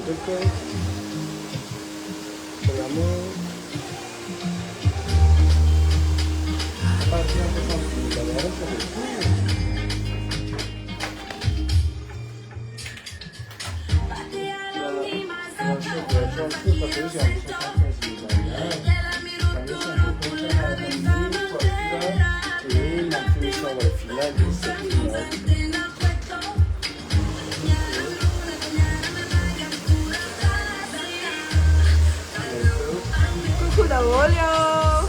tompoko. Salama. Partie 70 000 ariary sa Coucou daholo ô!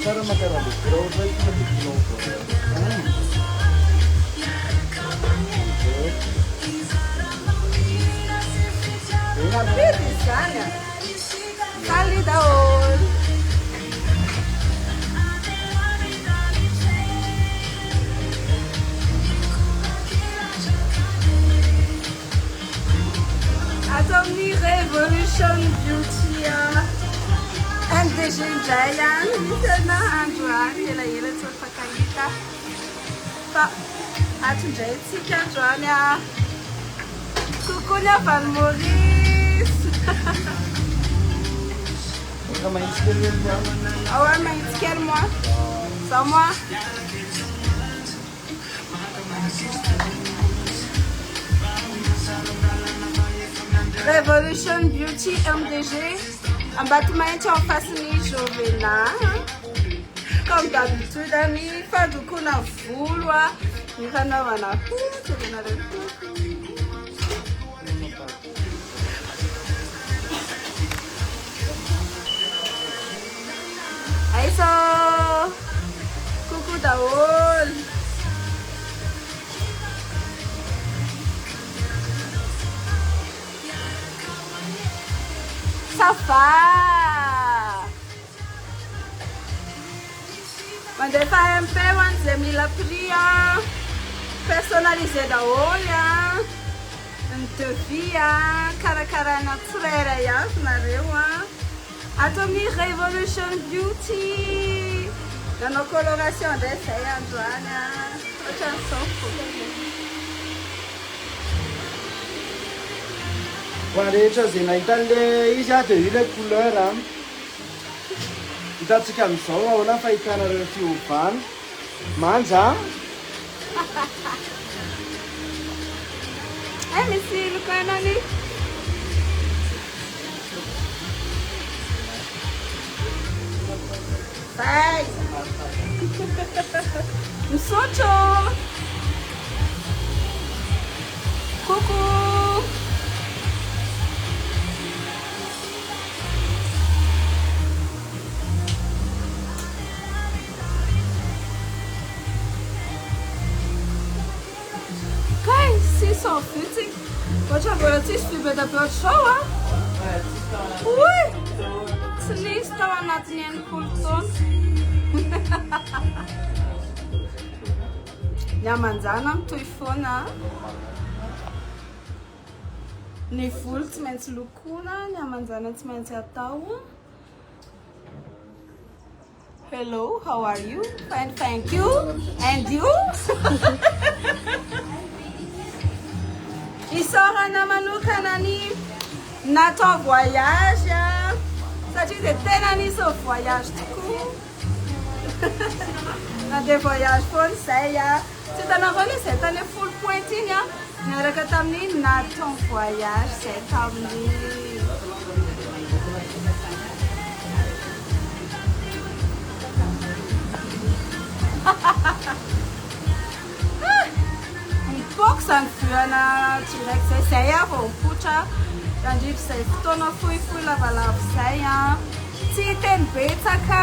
Tsara maka rendez-vous raha ohatra hoe tonga dia tianao ho Rapide izany a! Salut daholo! Ato amin'ny Revolution Beauty MDG indray a, misy ana androany, elaela tsy mifankahita fa ato indray tsika androany a. Coucou ny avy any Maurice. Efa mahitsy kely eny moa. Ao ah, mahitsy kely moa. Zao moa. Revolution Beauty MDG Ambatomainty en face ny Jovena. Comme d'habitude ny fandokoana volo a, ny fanaovana hoho, jerena Aiza! Coucou daholo! Ça va! Mandefa MP ho an'izay mila prix a! Personnalisé daholo a! Ny devis a! Karakaraina tsirairay avy nareo a! Ato amin'ny Revolution Beauty! Nanao coloration indray izay androany a! Ohatran'izao ny vokany. Ho an'ny rehetra izay nahita an'ilay izy a, dia io ilay couleur a. Hitantsika amin'izao ahoana ny fahitanareo ny fiovana. Manja a. Eh, misy lokoina ny. Bye. Misotro. Coucou. Kay, 600 vues tsika. Ohatra mbola tsisy vue be dia be ohatr'izao a. Oy! Tsy nisy tao anatin'ny 60 taona. Ny hamanjana mitohy foana. Ny volo tsy maintsy lokoina, ny hamanjana tsy maintsy atao. Hello, how are you? Fine, thank you. And you? Isaorana manokana ny natao voyage satria dia tena nisy voyage tokoa. Nandeha voyage foana izay a. Tsy hitanareo anie izay tany Foule Pointe iny a, niaraka tamin'ny Nathan Voyage izay tamin'ny Mipoaka izany vue-na direct izay, izay aho vao mipoitra nandritra izay fotoana fohifohy lavalava izay a. Tsy hiteny betsaka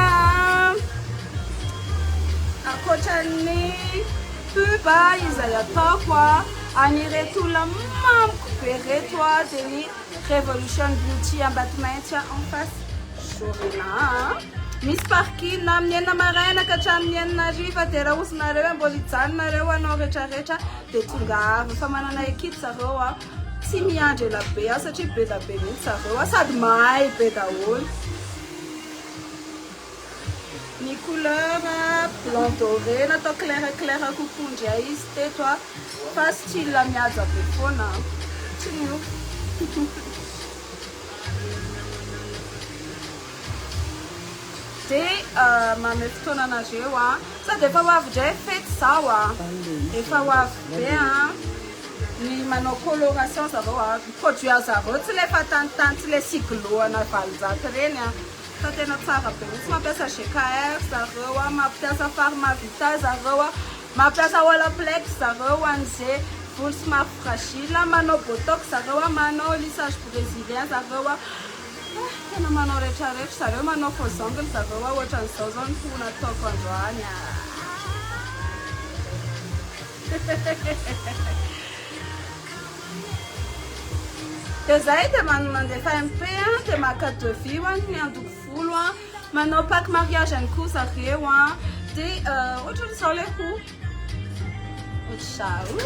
ankoatran'ny pub izay ataoko an'ireto olona mamiko be ireto dia ny Revolution Beauty Ambatomainty en face Jorena. Misy parking amin'ny 6 maraina ka hatramin'ny 6 hariva dia raha ozinareo hoe mbola hijanona nareo hanao retraretra dia tongava fa manana équipe zareo a. Tsy miandry ela be aho satria be da be mihitsy zareo a, sady mahay be daholo. Ny couleur blanc doré natao clair clair kokoa indray izy teto a, fa style mihaja be foana, tsy miova. Dia manome fotoana anareo a. Sady efa ho avy indray fety zao a. Efa ho avy be a. Ny manao coloration zareo a. Produit azareo tsy le fatanitany tsy le siglo ana 800 reny a. Fa tena tsara be mihitsy mampiasa GKR zareo a, mampiasa Pharmavita zareo a, mampiasa Olaplex zareo ho an'ze volo somary fragile, manao botox zareo a, manao lissage brésilien zareo a. Ah, tena manao retraretra zareo, manao faux ongle zareo a, ohatran'izao zao ny hoho nataoko androany a. Dia zay dia mandefa MP a, dia maka devis ho an'ny handoko volo a, manao pack mariage ihany koa zareo a, dia ohatran'izao ilay hoho, ohatr'izao.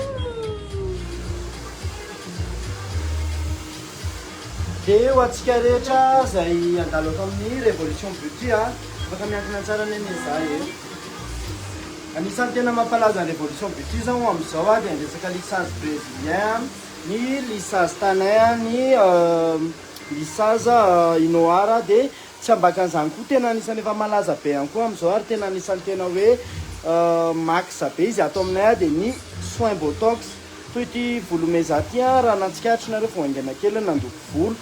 Dia ho antsika rehetra izay handalo ato amin'ny Révolution Beauty a, afaka miankina tsara anie Meza e. Anisan'ny tena mampalaza ny Révolution Beauty zao amin'izao dia ny resaka lissage brésilien, ny lissage tanin, ny lissage inoara dia tsy ambakan'izany koa tena anisan'ny efa malaza be ihany koa amin'izao ary tena anisan'ny tena hoe max be izy ato aminay dia ny soin botox toy ity volo meza ity raha nantsikaritra nareo vao haingana kely nandoko volo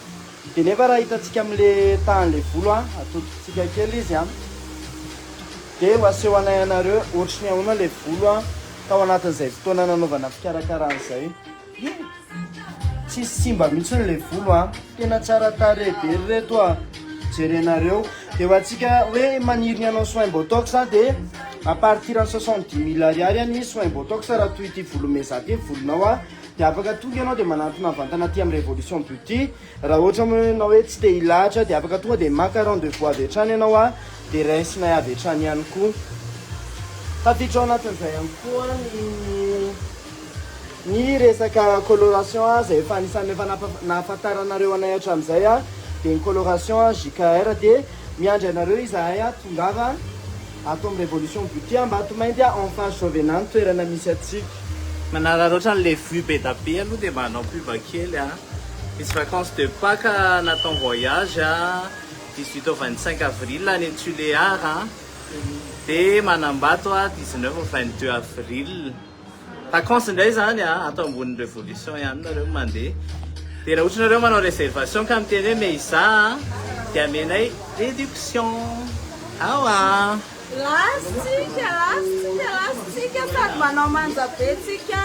Dia nefa raha hitantsika amin'le tahan'le volo an, atodintsika kely izy an, dia ho aseho anay anareo ohatry ny ahoana le volo an, tao anatin'izay fotoana nanaovana fikarakarana izay. Ie! Tsisy simba mihitsy le volo an, tena tsara tarehy be ry reto a, jerenareo. Dia ho antsika hoe maniry ny hanao soin botox an, dia à partir ny 70 000 ariary ny soin botox raha toy ity volo meza ity ny volonao an. Dia afaka tonga ianao dia manantona mivantana aty amin'ny Révolution Beauty. Raha ohatra moa ianao hoe tsy te hilahatra dia afaka tonga dia maka rendez-vous avy hatrany ianao a, dia raisinay avy hatrany ihany koa. Tafiditra ao anatin'izay ihany koa ny ny resaka coloration izay efa anisan'ny efa nahafantaranareo anay hatramin'izay a, dia ny coloration JKR dia miandry anareo izahay a, tongava. Ato amin'ny Révolution Beauty Ambatomainty en face Jovena ny toerana misy antsika. Manararaotra an'le vue be da be aloha dia mba hanao pub kely a. Misy vacances de Pâques natao voyage a, 18 au 25 avril any Tuléar a, dia Manambato a 19 au 22 avril. Vacances indray zany a, ato ambonin'ny Révolution ihany nareo no mandeha. Dia raha ohatra nareo manao réservation ka miteny hoe Meiza a, dia amenay réduction. Ao a! Lasa tsika, lasa tsika, lasa tsika sady manao manja be tsika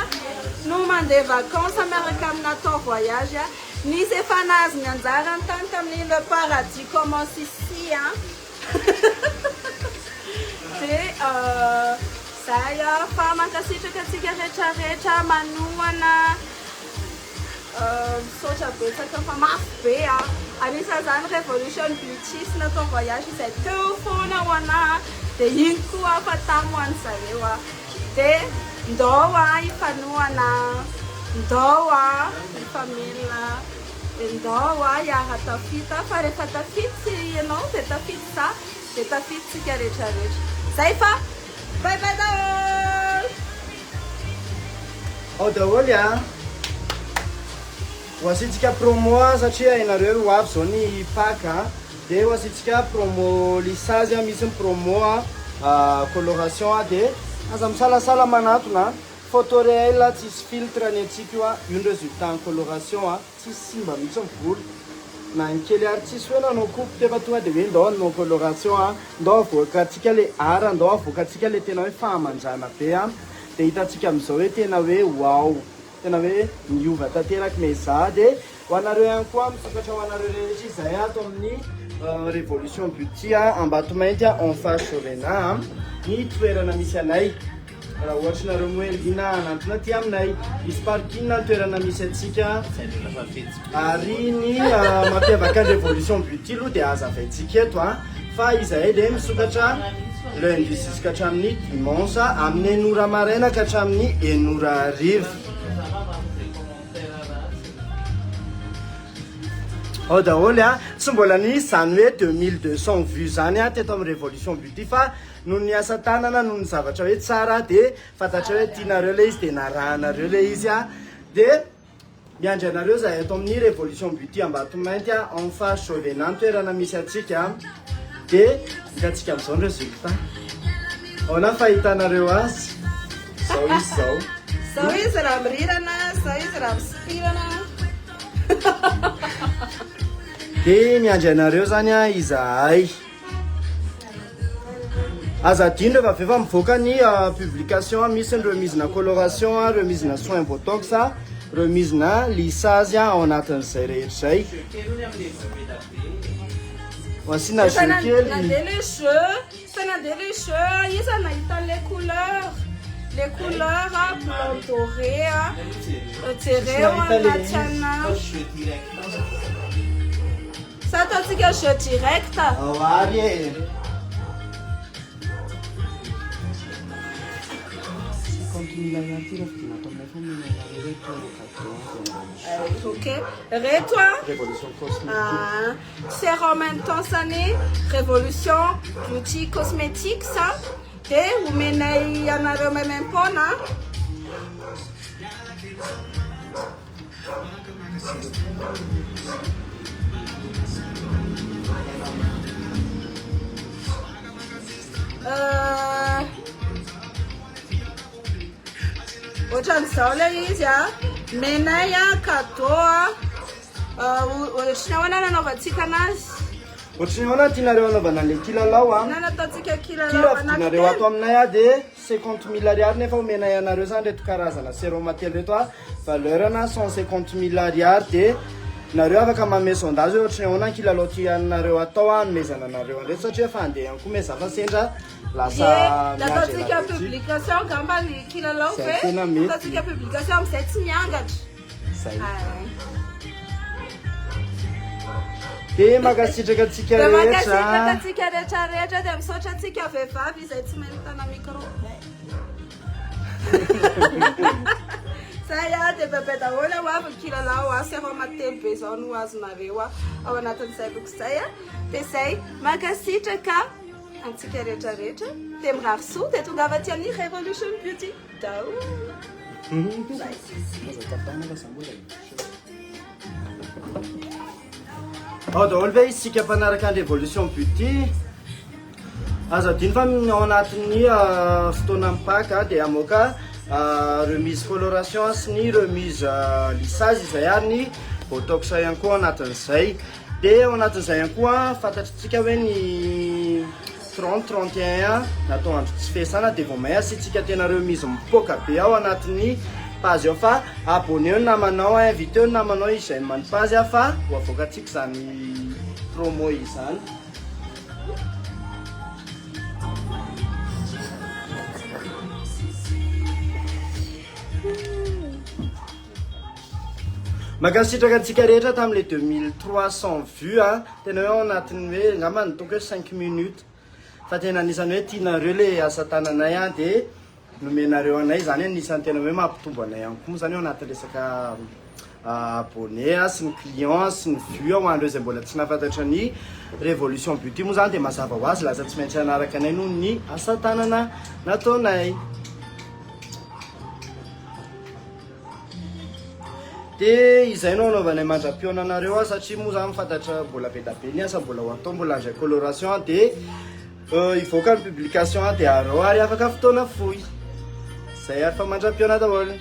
no mandeha vacances miaraka amin'ny Natao Voyage. Nisy efa nahazo ny anjarany tany tamin'ny Le Paradis Commence Ici a. Dia zay fa mankasitraka antsika rehetra rehetra manohana, misaotra betsaka fa mafy be a. Anisan'izany Revolution Beauty sy Natao Voyage izay teo foana ho anah dia iny koa fa tamy ho an'i zareo a. Dia ndao a hifanohana, ndao a hifamelona. Dia ndao hoa hiara tafita fa rehefa tafita ianao dia tafita za dia tafita tsika rehetra rehetra. Zay fa bye bye daholo. Ao daholo a! Ho asiantsika promo a satria hainareo ho avy zao ny Pâques a, dia ho asiantsika promo lissage a, misy ny promo a coloration a, dia aza misalasala manatona a. Photo réel tsisy filtre ny antsika io a, io ny résultat ny coloration a, tsisy simba mihitsy ny volo na ny kely ary tsisy hoe nanao coupe teo fa tonga de hoe ndao hanao coloration a, ndao avoakantsika le art, ndao avoakantsika le tena hoe fahamanjana be a, de hitantsika amin'izao hoe tena hoe waouh, tena hoe niova tanteraka Meza de ho anareo ihany koa misokatra ho anareo rehetra izahay ato amin'ny Révolution Beauty Ambatomainty en face Jovena ny toerana misy anay. Raha ohatry nareo moa hoe liana hanantona aty aminay, misy parking ny toerana misy antsika ary ny mampiavaka ny Révolution Beauty aloha dia hazavaintsika eto a, fa izahay dia misokatra lundi jusqu'à hatramin'ny dimanche amin'ny enina ora maraina ka hatramin'ny enina ora hariva. Ao daholo a, tsy mbola nisy izany hoe 2200 vues izany a teto amin'ny Révolution Beauty fa Noho ny asa tanana, noho ny zavatra hoe tsara dia fantatra hoe tianareo ilay izy dia narahanareo ilay izy a. Dia Miandry anareo zahay ato amin'ny Révolution Beauty Ambatomainty a, en face Jovena ny toerana misy antsika dia hitantsika amin'izao ny résultat. Ahoana ny fahitanareo azy? Zao izy zao. Zao izy raha mirirana, zao izy raha misipirana. Dia miandry anareo zany a izahay. Aza adino rehefa avy eo fa mivoaka ny publication misy ny remise na coloration, remise na soin botox, remise na lissage ao anatin'izay rehetra izay. Asiana Efa jeu kely. nandeha le jeu, efa nandeha le jeu, iza nahita an'le couleur? Le couleur blanc doré jereo anaty ana. Sa ataontsika jeu direct? Ao ary e. Ok, reto a Révolution cosmétique. Ah, sérum intense ny Révolution Beauty Cosmetics a, dia omenay anareo maimaim-poana. Ohatran'izao ilay izy a, menay a, cadeau a, ohatran'ny ahoana nanaovantsika anazy? Ohatran'ny ahoana tianareo hanaovana an'ilay kilalao a? Inona nataontsika kilalao Kira vidinareo ato anankitelo? aminay a dia 50 000 ariary nefa omenay anareo zany reto karazana sérum telo reto a valeur na 150 000 ariary dia nareo afaka manome sondage hoe ohatran'ny ahoana ny kilalao tianareo atao a hanomezana anareo an'ireto satria efa handeha ihany koa mais za fa sendra lasa Ye, miandry nataontsika anareo ty. publication angamba ny kilalao Zay ve? tena mety. Nataontsika publication amin'izay tsy miangatra. Zay. Ay. Dia mankasitraka antsika Dia rehetra. mankasitraka antsika rehetra rehetra dia misaotra antsika vehivavy izay tsy mahay mitana micro. Zay a, dia bebe daholo ho avy ny kilalao a, sérum telo be izao no azonareo a, ao anatin'izay loko izay a. Dia zay, mankasitraka antsika rehetra rehetra, dia mirary soa, dia tongava aty amin'ny Revolution Beauty. Dao. Ao daholo ve isika mpanaraka ny Révolution Beauty? Aza adino fa ao anatin'ny fotoana mipaka dia hamoaka remise coloration sy ny remise lissage izay ary ny botox ihany koa ao anatin'izay. Dia ao anatin'izay ihany koa fantatritsika hoe ny 30, 31 natao andro tsy fiasana dia vao may asiantsika tena remise mipoaka be ao anatin'ny page ao fa abonneo ny namanao, inviteo ny namanao izay ny page fa ho avoakantsika izany promo izany. Mankasitraka antsika rehetra tamin'ilay 2300 vues a, tena hoe ao anatin'ny hoe angamba ny ataoko hoe 5 minutes fa tena anisan'ny hoe tianareo le asa tananay a dia nomenareo anay zany anisan'ny tena hoe mampitombo anay ihany koa moa zany ao anatin'ny resaka abonné sy ny client sy ny vue ho an'ireo izay mbola tsy nahafantatra ny Révolution Beauty moa zany dia mazava ho azy lasa tsy maintsy hanaraka anay noho ny asa tanana nataonay. Dia izay no anaovanay mandra-pihaona anareo aho satria moa zany fantatra mbola be da be ny asa mbola ho atao mbola handray coloration aho dia hivoaka ny publication aho dia arao ary afaka fotoana fohy. Izay ary fa mandra-pihaona daholo.